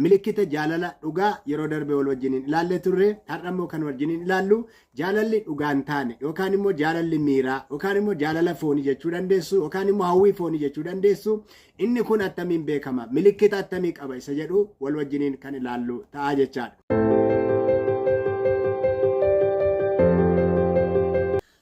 Milikkita jaalala dhugaa yeroo darbe wal wajjiniin ilaallee turre. Har'a immoo kan wajjiniin ilaallu jaalalli dhugaa hin taane yookaan immoo jaalalli miiraa yookaan immoo jaalala foonii jechuu dandeessu yookaan immoo hawwii foonii jechuu dandeessu, inni kun attamiin beekama, milikkita attamii qaba isa jedhu wal wajjiniin kan ilaallu ta'a jechaadha.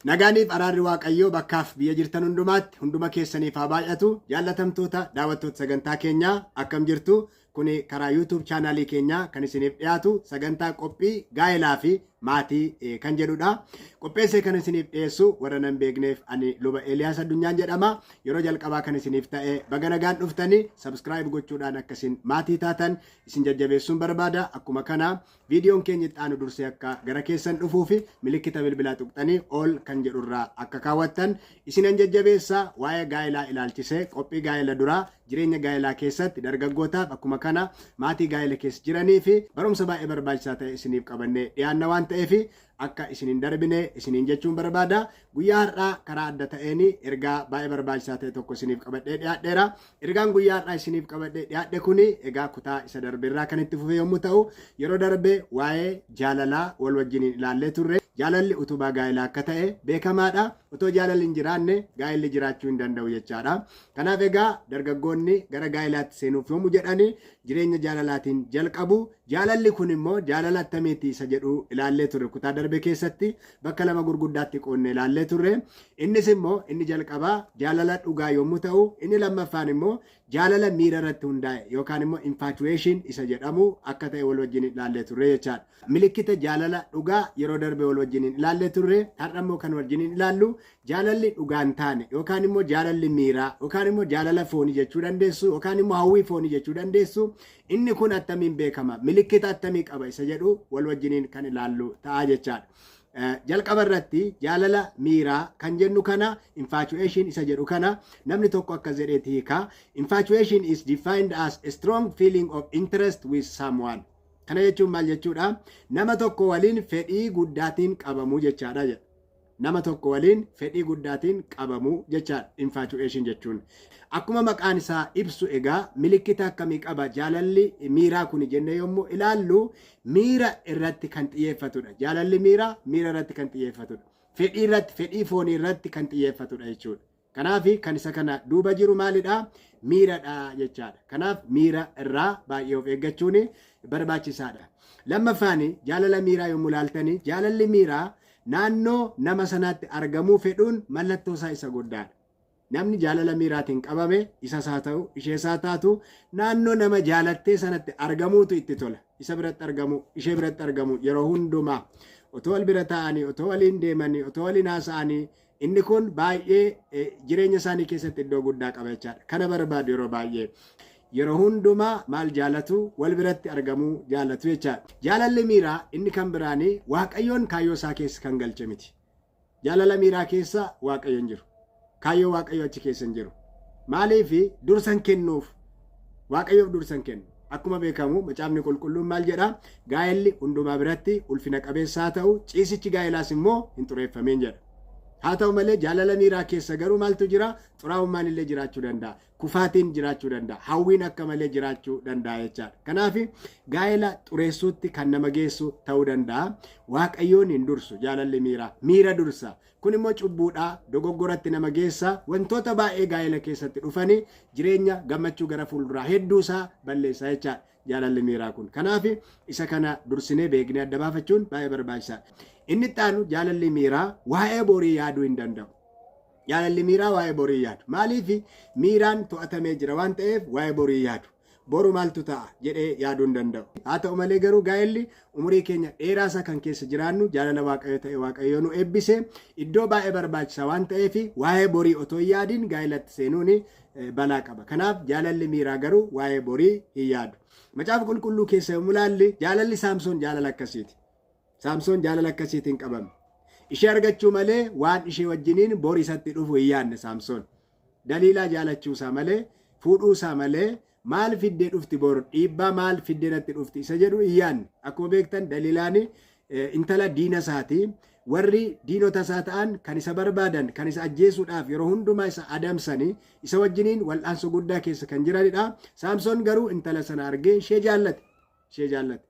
Nagaaniif araarri Waaqayyoo bakkaaf biyya jirtan hundumaatti hunduma keessaniif haa baay'atu. Jaallatamtoota daawwattoota sagantaa keenyaa, akkam jirtu? Kuni karaa YouTube chaanaalii keenyaa kan isiniif dhiyaatu sagantaa qophii gaa'elaa fi maatii kan jedhudha. Qopheessee kan isiniif dhiyeessu, warra nan beekneef, ani Luba Eeliyaas Addunyaan jedhama. Yeroo jalqabaa kan isiniif ta'e baga nagaan dhuftanii, subscribe gochuudhaan akka isin maatii taatan isin jajjabeessuun barbaada. Akkuma kana viidiyoon keenya itti aanu dursee akka gara keessan dhufuu fi milikkita bilbilaa tuqxanii all kan jedhurraa akka kaawwattan isinan jajjabeessa. Waa'ee gaa'elaa ilaalchisee qophii gaa'ela duraa, jireenya gaa'elaa keessatti dargaggootaaf, akkuma kana maatii gaa'ela keessa jiranii fi barumsa baay'ee barbaachisaa ta'e isiniif qabannee dhiyaanna waan ta'eef akka isin hin darbine isiniin jechuun barbaada. Guyyaa har'aa karaa adda ta'een ergaa baay'ee barbaachisaa ta'e tokko isiniif qabadhee dhiyaadheera. Ergaan guyyaa har'aa isiniif qabadhee dhiyaadhe kuni egaa kutaa isa darbeerraa kan itti fufe yommuu ta'u, yeroo darbe waa'ee jaalalaa wal wajjiniin ilaallee turre. Jaalalli utubaa gaa'elaa akka ta'e beekamaadha. Otoo jaalalli hin jiraanne gaa'elli jiraachuu hin danda'u jechaadha. Kanaaf egaa dargaggoonni gara gaa'elaatti seenuuf yommuu jedhani jireenya jaalalaatiin jalqabu. Jaalalli kun immoo jaalala attamiiti isa jedhu ilaallee turre. Kutaa darbe keessatti bakka lama gurguddaatti qoodne ilaallee turre. Innis immoo inni jalqabaa jaalala dhugaa yommuu ta'u, inni lammaffaan immoo jaalala miira irratti hundaa'e yookaan immoo infatuation isa jedhamu akka ta'e wal wajjin ilaallee turre jechaadha. Milikkita jaalala dhugaa yeroo darbe wal wajjin ilaallee turre. Har'a immoo kan wajjin ilaallu jaalalli dhugaa hin taane yookaan immoo jaalalli miiraa yookaan immoo jaalala foonii jechuu dandeessu yookaan immoo hawwii foonii jechuu dandeessu, inni kun attamiin beekama, milikkita attamii qaba isa jedhu wal wajjiniin kan ilaallu ta'a jechaadha. Jalqaba irratti jaalala miiraa kan jennu kana, infatuation isa jedhu kana, namni tokko akkas jedheeti hiika: "Infatuation is defined as a strong feeling of interest with someone." Kana jechuun maal jechuudha? Nama tokko waliin fedhii guddaatiin qabamuu jechaadha jedha. Nama tokko waliin fedhii guddaatiin qabamuu jechaadha infatuation jechuun. Akkuma maqaan isaa ibsu egaa milikkita akkamii qaba jaalalli miiraa kun jennee yommuu ilaallu, miira irratti kan xiyyeeffatudha. Jaalalli miiraa miira irratti kan xiyyeeffatudha. Fedhii irratti, fedhii foonii irratti kan xiyyeeffatudha jechuudha. Kanaaf kan isa kana duuba jiru maalidha? Miiradha jechaadha. Kanaaf miira irraa baay'ee of eeggachuun barbaachisaadha. Lammaffaan, jaalala miiraa yommuu ilaaltani, jaalalli miiraa naannoo nama sanaatti argamuu fedhuun mallattoo isaa isa guddaadha. Namni jaalala miiraatiin qabame, isas haa ta'u, ishees haa taatu, naannoo nama jaalattee sanatti argamuutu itti tola. Isa biratti argamu, ishee biratti argamu, yeroo hundumaa otoo wal bira taa'anii, otoo waliin deemanii, otoo waliin haasa'anii, inni kun baay'ee jireenya isaanii keessatti iddoo guddaa qaba jechaadha. Kana barbaadu yeroo baay'ee. Yeroo hundumaa maal jaalatu? Wal biratti argamuu jaalatu jechaadha. Jaalalli miiraa inni kan biraanii Waaqayyoon kaayyoo isaa keessa kan galche miti. Jaalala miiraa keessa Waaqayyo hin jiru. Kaayyoo Waaqayyo achi keessa hin jiru. Maaliif dursan kennuuf? Waaqayyoof dursan kennu. Akkuma beekamu Macaafni Qulqulluun maal jedha? "Gaa'elli hundumaa biratti ulfina qabeessa haa ta'u, ciisichi gaa'elaas immoo hin xureeffamiin" jedha. Haa ta'u malee jaalala miiraa keessa garuu maaltu jira? Xuraa'ummaan illee jiraachuu danda'a. Kufaatiin jiraachuu danda'a. Hawwiin akka malee jiraachuu danda'a jechaadha. Kanaaf gaa'ela xureessuutti kan nama geessu ta'uu danda'a. Waaqayyoon hin dursu jaalalli miiraa. Miira dursa. Kun immoo cubbuudha. Dogoggoratti nama geessa. Wantoota baay'ee gaa'ela keessatti dhufanii jireenya gammachuu gara fuulduraa hedduusaa balleessa jechaadha jaalalli miiraa kun. Kanaaf isa kana dursinee beeknee adda baafachuun baay'ee barbaachisaadha. Inni itti aanu, jaalalli miiraa waa'ee borii yaaduu hin danda'u. Jaalalli miiraa waa'ee borii yaadu. Maaliif? Miiraan to'atamee jira waan ta'eef waa'ee borii yaadu. Boru maaltu ta'a jedhee yaaduu hin danda'u. Haa ta'u malee garuu gaa'elli umurii keenya dheeraasaa kan keessa jiraannu, jaalala Waaqayyo ta'e Waaqayyo nu eebbise, iddoo baay'ee barbaachisaa waan ta'eef waa'ee borii otoo hin yaadiin gaa'elatti seenuun balaa qaba. Kanaaf jaalalli miiraa garuu waa'ee borii hin yaadu. Macaafa Qulqulluu keessa yommuu ilaalli, jaalalli Saamsoon jaalala akkasiiti. Saamsoon jaalala akkasiitiin qabame. Ishee argachuu malee waan ishee wajjiniin bor isatti dhufu hin yaadne Saamsoon. Daliilaa jaalachuusaa malee, fuudhuusaa malee, maal fiddee dhufti bor, dhiibbaa maal fiddee natti dhufti isa jedhu hin yaadne. Akkuma beektan Daliilaan intala diina isaati. Warri diinota isaa ta'an kan isa barbaadan, kan isa ajjeesuudhaaf yeroo hundumaa isa adamsanii, isa wajjiniin wal'aansoo guddaa keessa kan jiranidha. Saamsoon garuu intala sana argee ishee jaallate. Ishee jaallate.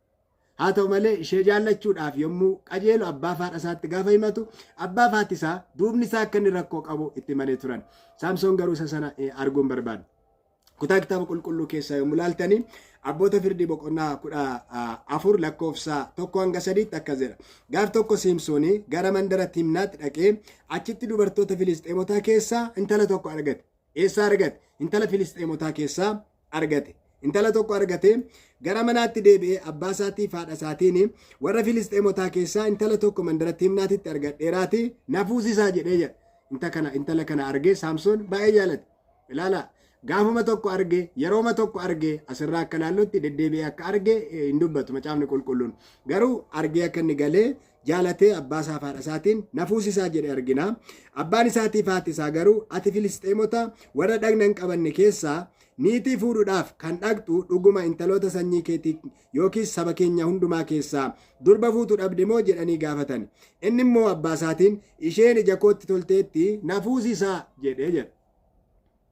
Haa ta'u malee, ishee jaallachuudhaaf yommuu qajeelu, abbaa fi haadha isaatti gaafa himatu, abbaa fi haati isaa duubni isaa akka inni rakkoo qabu itti himanii turan. Saamsoon garuu isa sana arguu hin barbaadne. Kutaa Kitaaba Qulqulluu keessaa yommuu ilaaltanii, Abboota Firdii boqonnaa 14 lakkoofsa 1 hanga 3tti akkas jedha. Gaaf tokko Siimsoonii gara mandara Timnaatti dhaqee achitti dubartoota Filisxeemotaa keessaa intala tokko argate. Eessaa argate? Intala Filisxeemotaa keessaa argate. Intala tokko argate. Gara manaatti deebi'ee abbaa isaatii fi haadha isaatiin, "Warra Filisxeemotaa keessaa intala tokko mandara Timnaatitti argadheeraati, na fuusisaa" jedhee jedha. Intala kana argee Saamsoon baay'ee jaalate. Ilaala, gaafuma tokko arge, yerooma tokko arge, asirraa akka ilaallutti deddeebi'ee akka arge hin dubbatu Macaafni Qulqulluun. Garuu argee akka inni galee jaalatee abbaa isaa fi haadha isaatiin "na fuusisaa" jedhe argina. Abbaan isaatii fi haati isaa garuu, "Ati Filisxeemota warra dhagna hin qabanne keessaa niitii fuudhuudhaaf kan dhaqxu dhuguma intaloota sanyii keetii yookiis saba keenya hundumaa keessaa durba fuutu dhabde moo?" jedhanii gaafatan. Inni immoo abbaa isaatiin, "Isheen ija kootti tolteetti, na fuusisaa" jedhee jedha.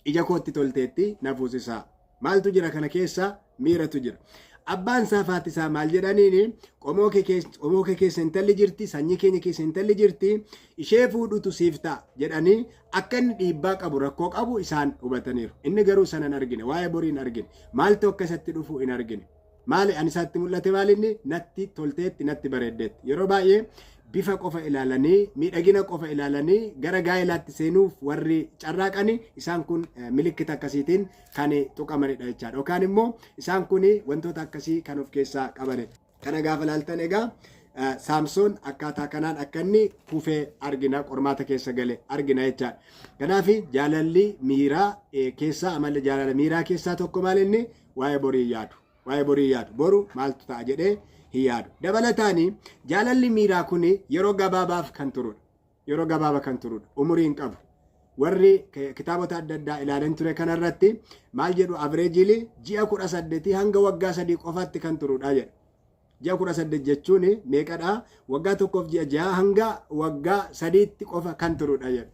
Ija kootti tolteetti, na fuusisaa. Maaltu jira kana keessa? Miiratu jira. Abbaan isaa fi haati isaa maal jedhaniini? Qomoo kee keessa intalli jirti, sanyii keenya keessa intalli jirti, ishee fuudhutu siif ta'a" jedhanii akka inni dhiibbaa qabu, rakkoo qabu isaan hubataniiru. Inni garuu sana hin argine, waa'ee borii hin argine, maaltu akka isatti dhufu hin argine. Maali ani isaatti mul'ate? Maali inni natti tolteetti, natti bareeddeetti? Yeroo baay'ee bifa qofa ilaalanii, miidhagina qofa ilaalanii gara gaa'ilaatti seenuuf warri carraaqani, isaan kun milikkita akkasiitiin kan tuqamanidha jechaadha. Yookaan immoo isaan kun wantoota akkasii kan of keessaa qabanidha. Kana gaafa ilaaltan egaa, Saamsoon akkaataa kanaan akka inni kufee argina, qormaata keessa gale argina jechaadha. Kanaaf jaalalli miiraa keessaa, amalli jaalala miiraa keessaa tokko maal inni? Waa'ee borii yaadu. Waa'ee borii yaadu. Boru maaltu ta'a jedhee hin yaadu. Dabalataan, jaalalli miiraa kun yeroo gabaabaaf kan turudha. Yeroo gabaabaa kan turudha. Umurii hin qabu. Warri kitaabota adda addaa ilaalan ture kanarratti maal jedhu? Averagely ji'a 18 hanga waggaa 3 qofaatti kan turudha jedha. Ji'a 18 jechuun meeqadha? Waggaa 1f ji'a 6 hanga waggaa 3tti qofa kan turudha jedha.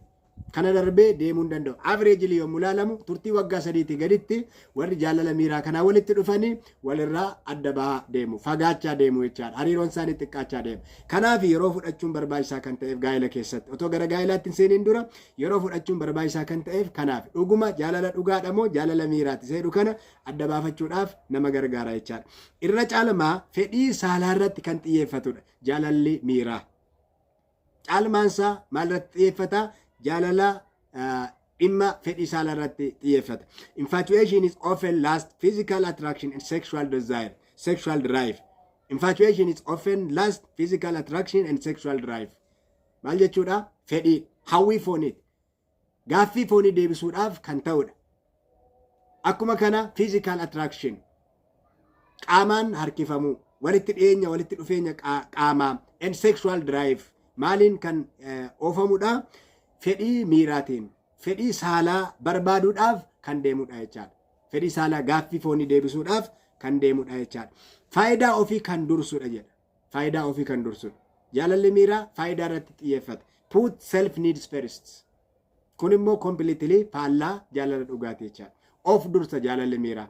Kana darbee deemuu hin danda'u. Averagely yommuu ilaalamu, turtii waggaa 3tii gaditti warri jaalala miiraa kanaa walitti dhufanii walirraa adda bahaa deemu. Fagaachaa deemu jechaadha. Hariiroon isaanii xiqqaachaa deema. Kanaaf yeroo fudhachuun barbaachisaa kan ta'eef, gaa'ela keessatti otoo gara gaa'ilaatti hin seeniin dura yeroo fudhachuun barbaachisaa kan ta'eef kanaaf. Dhuguma jaalala dhugaadha moo jaalala miiraati seedhu kana adda baafachuudhaaf nama gargaara jechaadha. Irra caalamaa fedhii saalaa irratti kan xiyyeeffatudha jaalalli miiraa. Caalmaansaa maalirratti xiyyeeffata? Jaalala dhimma fedhii saalaa irratti xiyyeeffata. Infatuation is often lust, physical attraction and sexual desire, sexual drive. Infatuation is often lust, physical attraction and sexual drive. Maal jechuudha? Fedhii, hawwii fooniiti. Gaaffii foonii deebisuudhaaf kan ta'udha. Akkuma kana physical attraction, qaamaan harkifamuu, walitti dhiyeenya, walitti dhufeenya qaamaa, and sexual drive maaliin kan oofamudha? Fedhii miiraatiin, fedhii saalaa barbaaduudhaaf kan deemudha jechaadha. Fedhii saalaa, gaaffii foonii deebisuudhaaf kan deemudha jechaadha. Faayidaa ofii kan dursudha jedha. Faayidaa ofii kan dursudha. Jaalalli miiraa faayidaa irratti xiyyeeffata. Put self needs first. Kun immoo completely faallaa jaalala dhugaatii jechaadha. Of dursa jaalalli miiraa.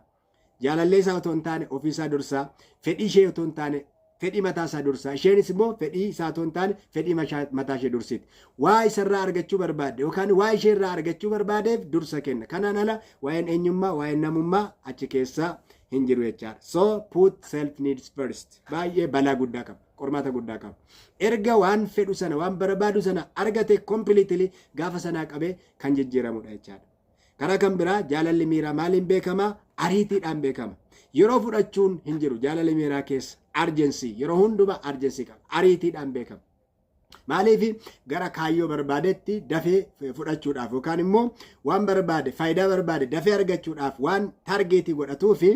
Jaalallee isaa otoo hin taane ofii isaa dursaa, fedhii ishee otoo hin taane fedhii mataa isaa dursaa, isheenis immoo fedhii isaa otoo hin taane fedhii mataa ishee dursiti. Waa isarraa argachuu barbaadde yookaan waa ishee irraa argachuu barbaadeef dursa kenna. Kanaan ala waa'een eenyummaa, waa'een namummaa achi keessa hin jiru jechaadha. So put self needs first. Baay'ee balaa guddaa qaba. Qormaata guddaa qaba. Erga waan fedhu sana, waan barbaadu sana argate, completely gaafa sanaa qabee kan jijjiiramudha jechaadha. Karaa kan biraa jaalalli miiraa maaliin beekama? Ariitiidhaan beekama. Yeroo fudhachuun hin jiru jaalala miiraa keessa. Urgency, yeroo hundumaa urgency qaba. Ariitiidhaan beekama. Maaliif? Gara kaayyoo barbaadetti dafee fudhachuudhaaf yookaan immoo waan barbaade, faayidaa barbaade dafee argachuudhaaf waan target godhatuu fi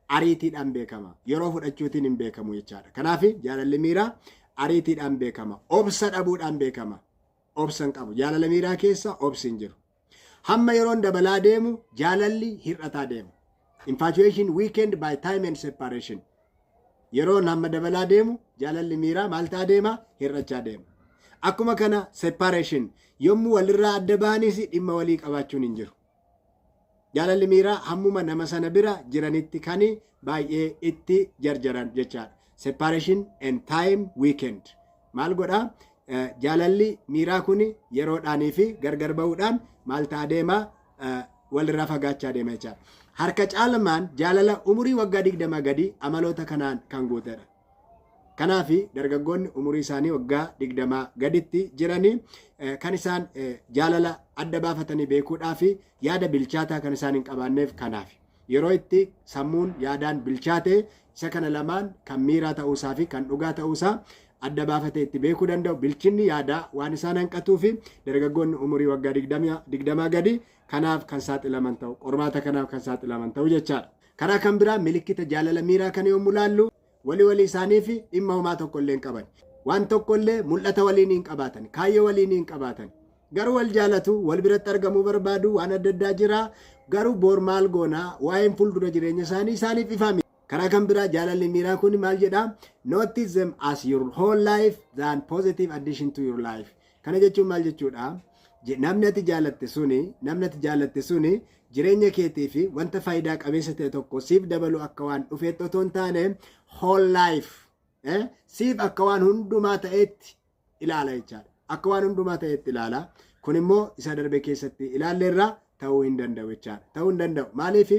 ariitiidhaan beekama. Yeroo fudhachuutiin hin beekamu jechaadha. Kanaaf jaalalli miiraa ariitiidhaan beekama. Obsa dhabuudhaan beekama. Obsa hin qabu. Jaalala miiraa keessa obsi hin jiru. Hamma yeroon dabalaa deemu jaalalli hir'ataa deema. Infatuation weakened by time and separation. Yeroon hamma dabalaa deemu jaalalli miiraa maal ta'aa deema? Hir'achaa deema. Akkuma kana separation, yommuu walirraa adda bahanis dhimma walii qabaachuun hin jiru. Jaalalli miiraa hammuma nama sana bira jiranitti kan baay'ee itti jarjaran jechaadha. Separation and time weekend. Maal godhaa? Jaalalli miiraa kun yeroodhaanii fi gargar ba'uudhaan maal ta'a deema? Walirraa fagaachaa deema jechaadha. Harka caalmaan jaalala umurii waggaa 20 gadi amaloota kanaan kan guutedha. Kanaaf dargaggoonni umurii isaanii waggaa 20 gaditti jiranii kan isaan jaalala adda baafatanii beekuudhaa fi yaada bilchaataa kan isaan hin qabaanneef kanaaf. Yeroo itti sammuun yaadaan bilchaate, isa kana lamaan kan miiraa ta'uusaa fi kan dhugaa ta'uusaa adda baafatee itti beekuu danda'u, bilchinni yaadaa waan isaan hanqatuu fi dargaggoonni umurii waggaa 20 gadi kanaaf kan saaxilaman ta'u, qormaata kanaaf kan saaxilaman ta'u jechaadha. Karaa kan biraa milikkita jaalala miiraa kana yommuu laallu, walii walii isaaniif dhimma homaa tokko illee hin qaban. Waan tokko illee mul'ata waliin hin qabaatan, kaayyoo waliin hin qabaatan. Garuu wal jaalatu, wal biratti argamuu barbaadu, waan adda addaa jira. Garuu boor maal goonaa, waa'een fuuldura jireenya isaanii isaaniif ifame. Karaa kan biraa jaalalli miiraa kun maal jedhaa? Notice them as your whole life than positive addition to your life. Kana jechuun maal jechuudha? Namni ati jaalatte suni jireenya keetii fi wanta faayidaa qabeessa ta'e tokko siif dabalu akka waan dhufeetti otoo hin taane, whole life siif akka waan hundumaa ta'etti ilaala jechaadha. Akka waan hundumaa ta'etti ilaala. Kun immoo isa darbe keessatti ilaalleerraa ta'uu hin danda'u jechaadha. Ta'uu hin danda'u. Maaliif?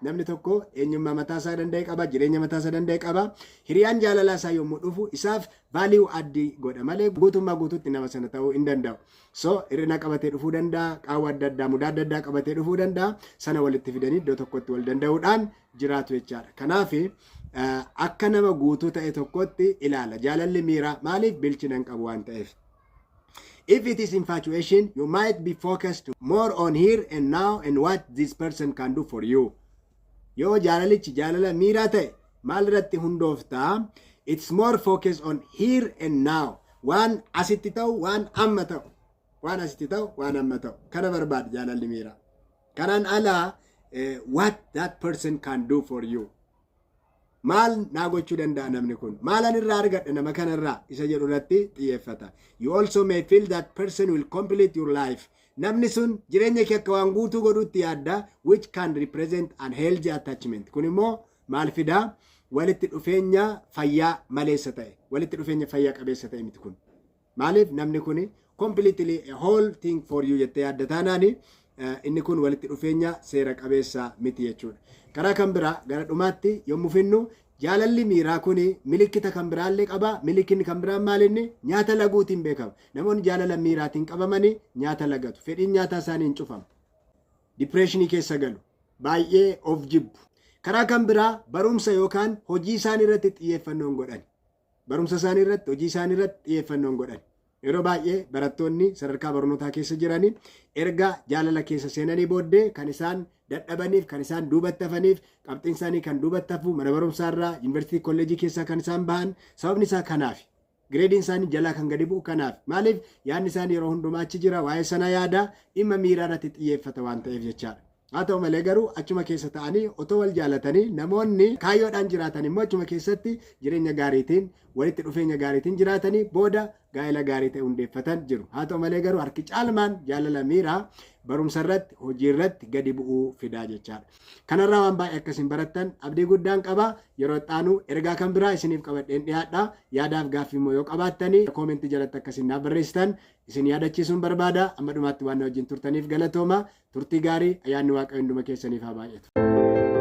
Namni tokko eenyummaa mataa isaa danda'e qaba, jireenya mataa isaa danda'e qaba. Hiriyaan jaalalaa isaa yommuu dhufu isaaf value add godha malee guutummaa guutuutti nama sana ta'uu hin danda'u. So hir'ina qabatee dhufuu danda'a, qaawwa adda addaa, mudaa adda addaa qabatee dhufuu danda'a. Sana walitti fidanii iddoo tokkotti wal danda'uudhaan jiraatu jechaadha. Kanaaf akka nama guutuu ta'e tokkotti ilaala. Jaalalli miiraa maaliif bilchina hin qabu waan ta'eef. If it is infatuation, you might be focused more on here and now and what this person can do for you. Yoo jaalalichi jaalala miiraa ta'e, maal irratti hundooftaa? It's more focused on here and now. Waan asitti ta'u, waan amma ta'u. Waan asitti ta'u, waan amma ta'u. Kana barbaada jaalalli miiraa. Kanaan alaa what that person can do for you. Maal naa gochuu danda'a namni kun? Maalan irraa argadha nama kanarraa? Isa jedhu irratti xiyyeeffata. You also may feel that person will complete your life. Namni sun jireenya kee akka waan guutuu godhutti yaadda, which can represent unhealthy attachment. Kun immoo maal fidaa? Walitti dhufeenya fayyaa maleessa ta'e. Walitti dhufeenya fayyaa qabeessa ta'e miti kun. Maaliif? Namni kun completely a whole thing for you jettee yaadda taanaani, inni kun walitti dhufeenya seera qabeessa miti jechuudha. Karaa kan biraa gara dhumaatti yommuu finnu, jaalalli miiraa kun milikkita kan biraallee qaba. Milikkinni kan biraan maal inni? Nyaata laguutiin beekama. Namoonni jaalala miiraatiin qabamanii nyaata lagatu. Fedhiin nyaataa isaanii hin cufamu. Depressionii keessa galu. Baay'ee of jibbu. Karaa kan biraa barumsa yookaan hojii isaanii irratti xiyyeeffannoo hin godhan. Barumsa isaanii irratti, hojii isaanii irratti xiyyeeffannoo hin godhan. Yeroo baay'ee barattoonni sadarkaa barnootaa keessa jiranii erga jaalala keessa seenanii booddee kan isaan dadhabaniif, kan isaan duubatti hafaniif, qabxiin isaanii kan duubatti hafu, mana barumsaarraa, yuunivarsiitii, kolleejii keessaa kan isaan bahan sababni isaa kanaaf. Gradeiin isaanii jalaa kan gadi bu'u kanaaf. Maaliif? Yaadni isaanii yeroo hundumaa achi jira, waa'ee sana yaada, dhimma miiraa irratti xiyyeeffata waan ta'eef jechaadha. Haa ta'u malee garuu achuma keessa ta'anii otoo wal jaalatanii, namoonni kaayyoodhaan jiraatan immoo achuma keessatti jireenya gaariitiin, walitti dhufeenya gaariitiin jiraatanii booda gaa'ela gaarii ta'e hundeeffatan jiru. Haa ta'u malee garuu harki caalmaan jaalala miiraa barumsa irratti, hojii irratti gadi bu'uu fidaa jechaadha. Kanarraa waan baay'ee akkasiin barattan abdii guddaan qaba. Yeroo itti ergaa kan biraa isiniif qabadheen dhiyaadha. Yaadaaf gaaffii immoo yoo qabaattanii commentii jalatti akkasiin naaf barreessitan isin yaadachiisuun barbaada. Amma dhumaatti waan na wajjin turtaniif galatooma. Turtii gaarii, ayyaanni Waaqayyo hunduma keessaniif haa baay'atu.